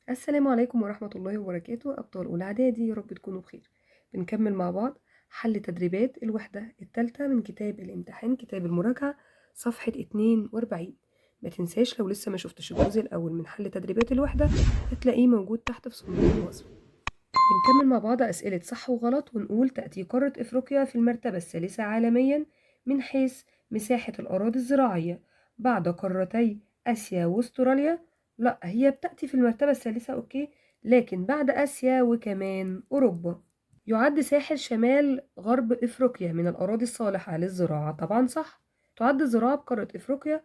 السلام عليكم ورحمة الله وبركاته. أبطال أولى إعدادي، يا رب تكونوا بخير. بنكمل مع بعض حل تدريبات الوحدة الثالثة من كتاب الامتحان، كتاب المراجعة، صفحة 42. ما تنساش لو لسه ما شفتش الجزء الأول من حل تدريبات الوحدة هتلاقيه موجود تحت في صندوق الوصف. بنكمل مع بعض أسئلة صح وغلط، ونقول تأتي قارة إفريقيا في المرتبة الثالثة عالميا من حيث مساحة الأراضي الزراعية بعد قارتي آسيا وأستراليا. لا، هي بتأتي في المرتبة الثالثة okay، لكن بعد آسيا وكمان أوروبا. يعد ساحل شمال غرب إفريقيا من الأراضي الصالحة للزراعة، طبعا صح. تعد الزراعة بقارة إفريقيا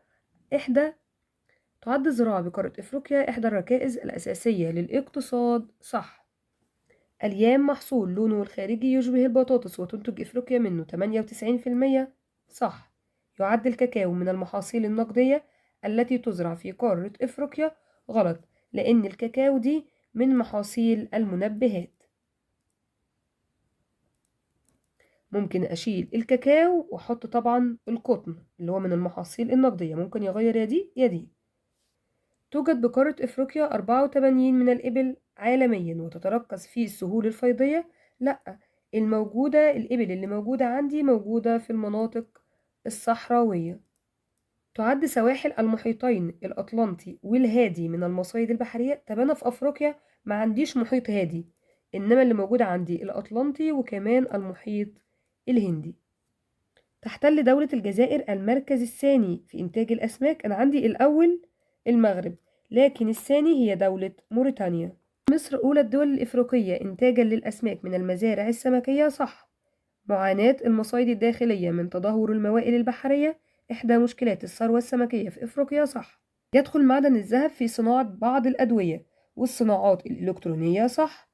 إحدى تعد الزراعة بقارة إفريقيا إحدى الركائز الأساسية للاقتصاد، صح. اليام محصول لونه الخارجي يشبه البطاطس وتنتج إفريقيا منه 98%، صح. يعد الكاكاو من المحاصيل النقدية التي تزرع في قارة إفريقيا، غلط، لأن الكاكاو دي من محاصيل المنبهات. ممكن أشيل الكاكاو وأحط طبعا القطن اللي هو من المحاصيل النقدية، ممكن يغير يا دي يا دي. توجد بقارة إفريقيا 84 من الإبل عالميا وتتركز في السهول الفيضية. لا، الموجودة الإبل اللي موجودة عندي موجودة في المناطق الصحراوية. تعد سواحل المحيطين الأطلنطي والهادي من المصايد البحرية. طب أنا في أفريقيا ما عنديش محيط هادي، إنما اللي موجود عندي الأطلنطي وكمان المحيط الهندي. تحتل دولة الجزائر المركز الثاني في إنتاج الأسماك. أنا عندي الأول المغرب، لكن الثاني هي دولة موريتانيا. مصر أولى الدول الإفريقية إنتاجا للأسماك من المزارع السمكية، صح. معاناة المصايد الداخلية من تدهور الموائل البحرية إحدى مشكلات الثروة السمكية في إفريقيا، صح. يدخل معدن الذهب في صناعة بعض الأدوية والصناعات الإلكترونية، صح.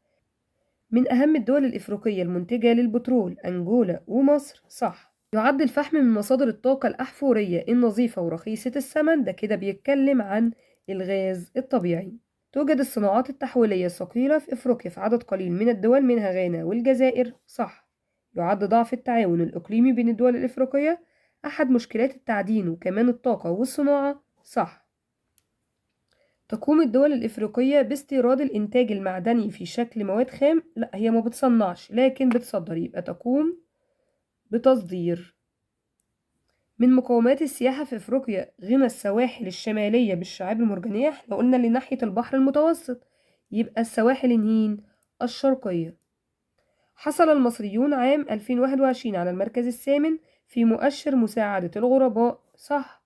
من أهم الدول الإفريقية المنتجة للبترول أنجولا ومصر، صح. يعد الفحم من مصادر الطاقة الأحفورية النظيفة ورخيصة الثمن، ده كده بيتكلم عن الغاز الطبيعي. توجد الصناعات التحويلية الثقيلة في إفريقيا في عدد قليل من الدول منها غانا والجزائر، صح. يعد ضعف التعاون الإقليمي بين الدول الإفريقية أحد مشكلات التعدين وكمان الطاقة والصناعة، صح. تقوم الدول الإفريقية باستيراد الإنتاج المعدني في شكل مواد خام. لا، هي ما بتصنعش لكن بتصدر، يبقى تقوم بتصدير. من مقومات السياحة في إفريقيا غنى السواحل الشمالية بالشعاب المرجانية. احنا قلنا اللي ناحية البحر المتوسط، يبقى السواحل الهين الشرقية. حصل المصريون عام 2021 على المركز الثامن في مؤشر مساعدة الغرباء، صح.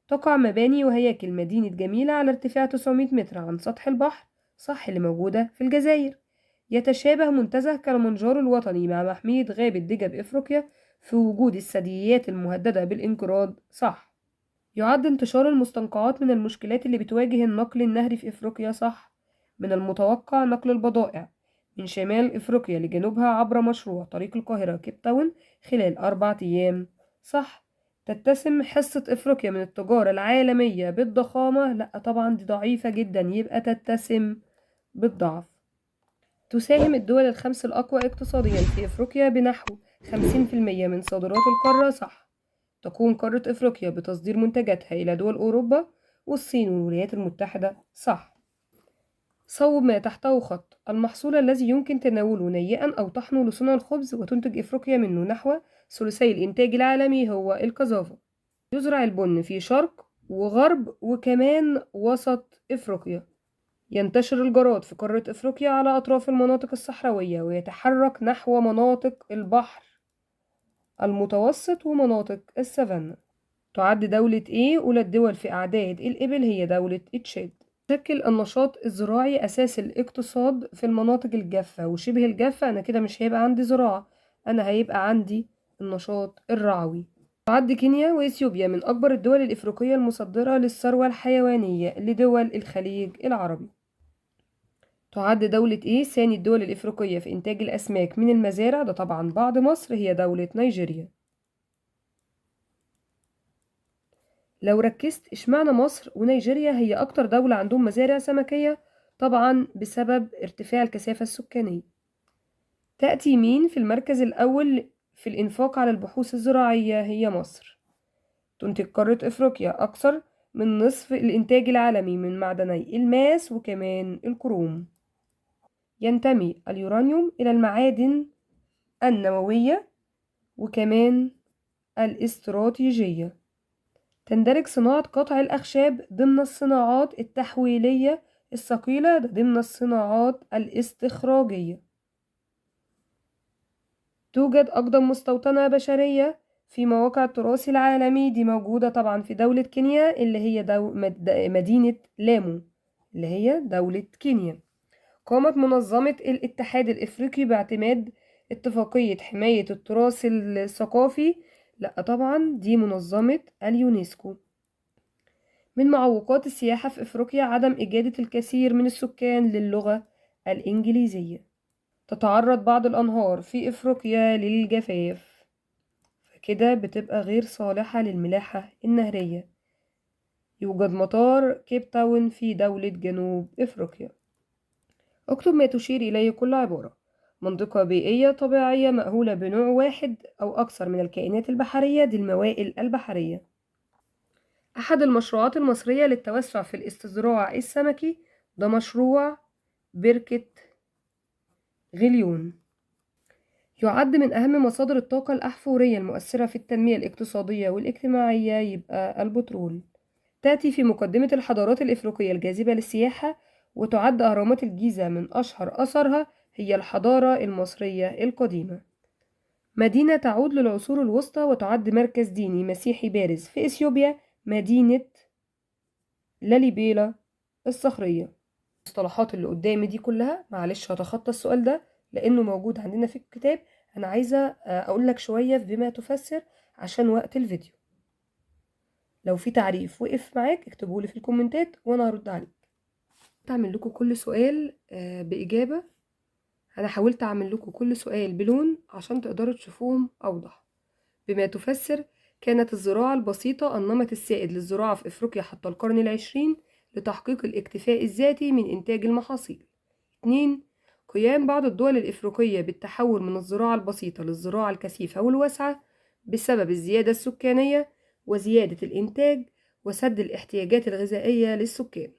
تقع مباني وهياكل مدينة جميلة على ارتفاع 900 متر عن سطح البحر، صح، اللي موجودة في الجزائر. يتشابه منتزه كلمنجارو الوطني مع محمية غابة دجا بإفريقيا في وجود الثدييات المهددة بالانقراض، صح. يعد انتشار المستنقعات من المشكلات اللي بتواجه النقل النهري في إفريقيا، صح. من المتوقع نقل البضائع من شمال إفريقيا لجنوبها عبر مشروع طريق القاهرة كيب تاون خلال 4 أيام، صح. تتسم حصة إفريقيا من التجارة العالمية بالضخامة. لا طبعا دي ضعيفة جدا، يبقى تتسم بالضعف. تساهم الدول الخمس الأقوى اقتصاديا في إفريقيا بنحو 50% من صادرات القارة، صح. تقوم قارة إفريقيا بتصدير منتجاتها إلى دول أوروبا والصين والولايات المتحدة، صح. صوب ما تحته خط. المحصول الذي يمكن تناوله نيئا أو طحنه لصنع الخبز وتنتج إفريقيا منه نحو ثلثي الإنتاج العالمي هو الكزافة. يزرع البن في شرق وغرب وكمان وسط إفريقيا. ينتشر الجراد في قارة إفريقيا على أطراف المناطق الصحراوية ويتحرك نحو مناطق البحر المتوسط ومناطق السافانا. تعد دولة إيه أولى الدول في أعداد الإبل؟ هي دولة تشاد. تشكل النشاط الزراعي أساس الاقتصاد في المناطق الجافة وشبه الجافة. أنا كده مش هيبقى عندي زراعة، أنا هيبقى عندي النشاط الرعوي. تعد كينيا وإثيوبيا من أكبر الدول الإفريقية المصدرة للثروة الحيوانية لدول الخليج العربي. تعد دولة إيه ثاني الدول الإفريقية في إنتاج الأسماك من المزارع؟ ده طبعا بعد مصر، هي دولة نيجيريا. لو ركزت اشمعنى مصر ونيجيريا هي أكتر دولة عندهم مزارع سمكية؟ طبعا بسبب ارتفاع الكثافة السكانية. تأتي مين في المركز الأول في الإنفاق على البحوث الزراعية؟ هي مصر. تنتج قارة إفريقيا أكثر من نصف الإنتاج العالمي من معدني الماس وكمان الكروم. ينتمي اليورانيوم إلى المعادن النووية وكمان الاستراتيجية. تندرج صناعة قطع الأخشاب ضمن الصناعات التحويلية الثقيلة، ده ضمن الصناعات الاستخراجية. توجد أقدم مستوطنة بشرية في مواقع التراث العالمي، دي موجودة طبعا في دولة كينيا اللي هي مدينة لامو اللي هي دولة كينيا. قامت منظمة الاتحاد الإفريقي باعتماد اتفاقية حماية التراث الثقافي، لا طبعا دي منظمة اليونسكو. من معوقات السياحة في إفريقيا عدم إجادة الكثير من السكان للغة الإنجليزية. تتعرض بعض الأنهار في إفريقيا للجفاف، فكده بتبقى غير صالحة للملاحة النهرية. يوجد مطار كيب تاون في دولة جنوب إفريقيا. اكتب ما تشير إليه كل عبارة. منطقة بيئية طبيعية مأهولة بنوع واحد أو أكثر من الكائنات البحرية، دي الموائل البحرية. أحد المشروعات المصرية للتوسع في الاستزراع السمكي، ده مشروع بركة غليون. يعد من أهم مصادر الطاقة الأحفورية المؤثرة في التنمية الاقتصادية والاجتماعية يبقى البترول. تأتي في مقدمة الحضارات الإفريقية الجاذبة للسياحة، وتعد أهرامات الجيزة من أشهر أثرها هي الحضارة المصرية القديمة. مدينة تعود للعصور الوسطى وتعد مركز ديني مسيحي بارز في إثيوبيا، مدينة لاليبيلا الصخرية. المصطلحات اللي قدامي دي كلها معلش هتخطى السؤال ده لأنه موجود عندنا في الكتاب. أنا عايزة أقول لك شوية بما تفسر عشان وقت الفيديو. لو في تعريف وقف معاك اكتبهولي في الكومنتات وأنا هرد عليك. أعمل لكم كل سؤال بإجابة. أنا حاولت أعمل لكم كل سؤال بلون عشان تقدروا تشوفوهم أوضح. بما تفسر كانت الزراعة البسيطة النمط السائد للزراعة في إفريقيا حتى القرن العشرين لتحقيق الاكتفاء الذاتي من إنتاج المحاصيل. 2. قيام بعض الدول الإفريقية بالتحول من الزراعة البسيطة للزراعة الكثيفة والواسعة بسبب الزيادة السكانية وزيادة الإنتاج وسد الاحتياجات الغذائية للسكان.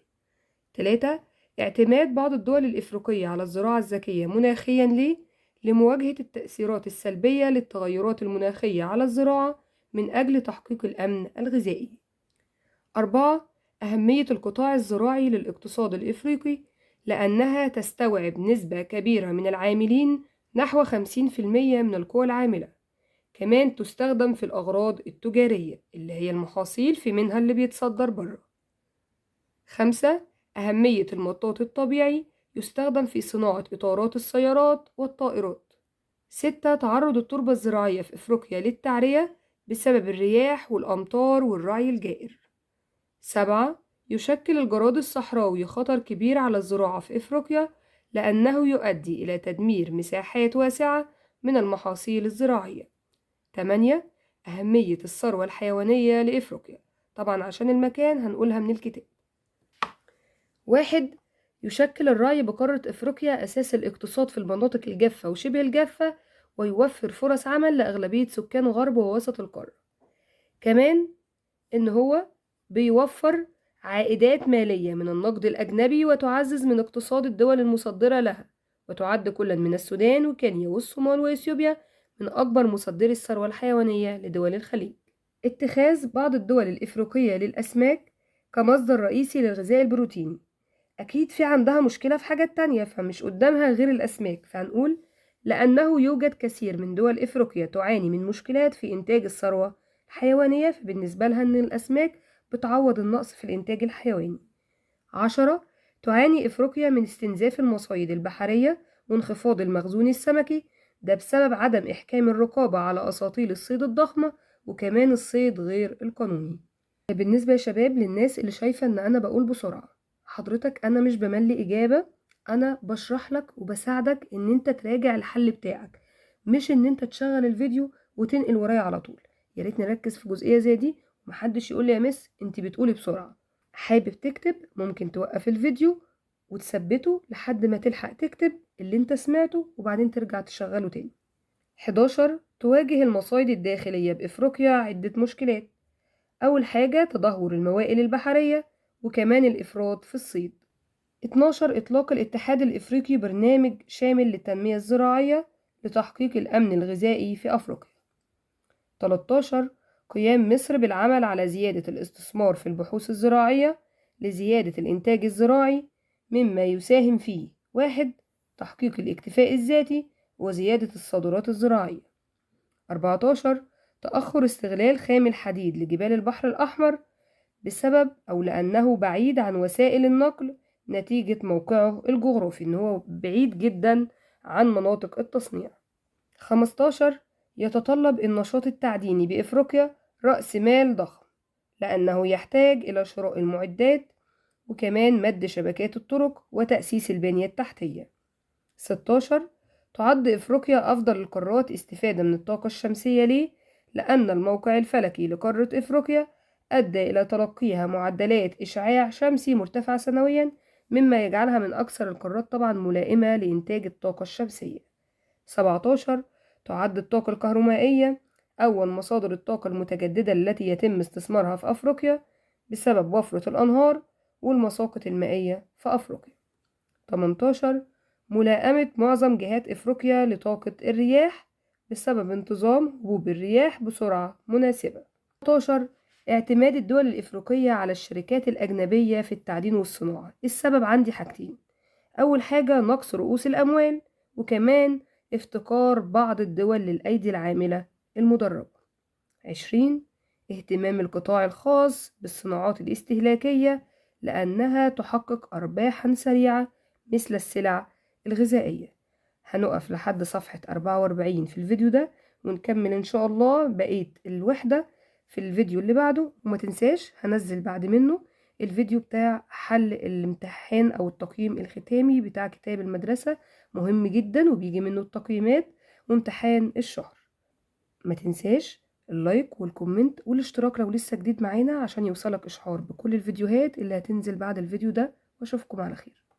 3. اعتماد بعض الدول الإفريقية على الزراعة الذكية مناخيا لمواجهة التأثيرات السلبية للتغيرات المناخية على الزراعة من أجل تحقيق الأمن الغذائي. 4. أهمية القطاع الزراعي للاقتصاد الإفريقي لأنها تستوعب نسبة كبيرة من العاملين نحو 50% من القوى العاملة. كمان تستخدم في الأغراض التجارية اللي هي المحاصيل في منها اللي بيتصدر بره. 5. أهمية المطاط الطبيعي يستخدم في صناعة إطارات السيارات والطائرات. 6. تعرض التربة الزراعية في إفريقيا للتعرية بسبب الرياح والأمطار والرعي الجائر. 7. يشكل الجراد الصحراوي خطر كبير على الزراعة في إفريقيا لأنه يؤدي إلى تدمير مساحات واسعة من المحاصيل الزراعية. 8. أهمية الثروة الحيوانية لإفريقيا، طبعا عشان المكان هنقولها من الكتاب. 1. يشكل الرعي بقارة إفريقيا أساس الاقتصاد في المناطق الجافة وشبه الجافة، ويوفر فرص عمل لأغلبية سكان غرب ووسط القارة. كمان إن هو بيوفر عائدات مالية من النقد الأجنبي وتعزز من اقتصاد الدول المصدرة لها، وتعد كلا من السودان وكينيا والصومال وإثيوبيا من أكبر مصدري الثروة الحيوانية لدول الخليج. اتخاذ بعض الدول الإفريقية للأسماك كمصدر رئيسي للغذاء البروتيني، أكيد في عندها مشكلة في حاجات تانية فمش قدامها غير الأسماك، فهنقول لأنه يوجد كثير من دول إفريقيا تعاني من مشكلات في إنتاج الثروة الحيوانية، فبالنسبة لها إن الأسماك بتعوض النقص في الإنتاج الحيواني. 10. تعاني إفريقيا من استنزاف المصايد البحرية وانخفاض المخزون السمكي، ده بسبب عدم إحكام الرقابة على أساطيل الصيد الضخمة وكمان الصيد غير القانوني. بالنسبة يا شباب للناس اللي شايفة إن أنا بقول بسرعة، حضرتك أنا مش بملي إجابة، أنا بشرح لك وبساعدك إن أنت تراجع الحل بتاعك، مش إن أنت تشغل الفيديو وتنقل ورايا على طول. يا ريت نركز في جزئية زي دي، ومحدش يقول لي يا مس أنت بتقولي بسرعة. حابب تكتب ممكن توقف الفيديو وتثبته لحد ما تلحق تكتب اللي انت سمعته وبعدين ترجع تشغله تاني. 11. تواجه المصايد الداخلية بإفريقيا عدة مشكلات. أول حاجة تدهور الموائل البحرية، وكمان الإفراط في الصيد. 12 إطلاق الاتحاد الإفريقي برنامج شامل للتنمية الزراعية لتحقيق الأمن الغذائي في أفريقيا. 13 قيام مصر بالعمل على زيادة الاستثمار في البحوث الزراعية لزيادة الإنتاج الزراعي، مما يساهم فيه: 1 تحقيق الاكتفاء الذاتي وزيادة الصادرات الزراعية. 14 تأخر استغلال خام الحديد لجبال البحر الأحمر بسبب أو لأنه بعيد عن وسائل النقل نتيجة موقعه الجغرافي، إن هو بعيد جدا عن مناطق التصنيع. 15 يتطلب النشاط التعديني بإفريقيا رأس مال ضخم لأنه يحتاج إلى شراء المعدات وكمان مد شبكات الطرق وتأسيس البنية التحتية. 16 تعد إفريقيا أفضل القارات استفادة من الطاقة الشمسية. ليه؟ لأن الموقع الفلكي لقارة إفريقيا أدى إلى تلقيها معدلات إشعاع شمسي مرتفعة سنويا، مما يجعلها من أكثر القارات طبعا ملائمة لإنتاج الطاقة الشمسية. 17 تعد الطاقة الكهرومائية أول مصادر الطاقة المتجددة التي يتم استثمارها في أفريقيا بسبب وفرة الأنهار والمساقط المائية في أفريقيا. 18 ملائمة معظم جهات إفريقيا لطاقة الرياح بسبب انتظام هبوب الرياح بسرعة مناسبة. 19 اعتماد الدول الإفريقية على الشركات الأجنبية في التعدين والصناعة. السبب عندي حاجتين: أول حاجة نقص رؤوس الأموال، وكمان افتقار بعض الدول للأيدي العاملة المدربة. 20 اهتمام القطاع الخاص بالصناعات الاستهلاكية لأنها تحقق أرباحا سريعة مثل السلع الغذائية. هنقف لحد صفحة 44 في الفيديو ده، ونكمل إن شاء الله بقية الوحدة في الفيديو اللي بعده. وما تنساش هنزل بعد منه الفيديو بتاع حل الامتحان أو التقييم الختامي بتاع كتاب المدرسة، مهم جدا وبيجي منه التقييمات وامتحان الشهر. ما تنساش ال like وال comment والاشتراك لو لسه جديد معانا عشان يوصلك إشعار بكل الفيديوهات اللي هتنزل بعد الفيديو ده، واشوفكم على خير.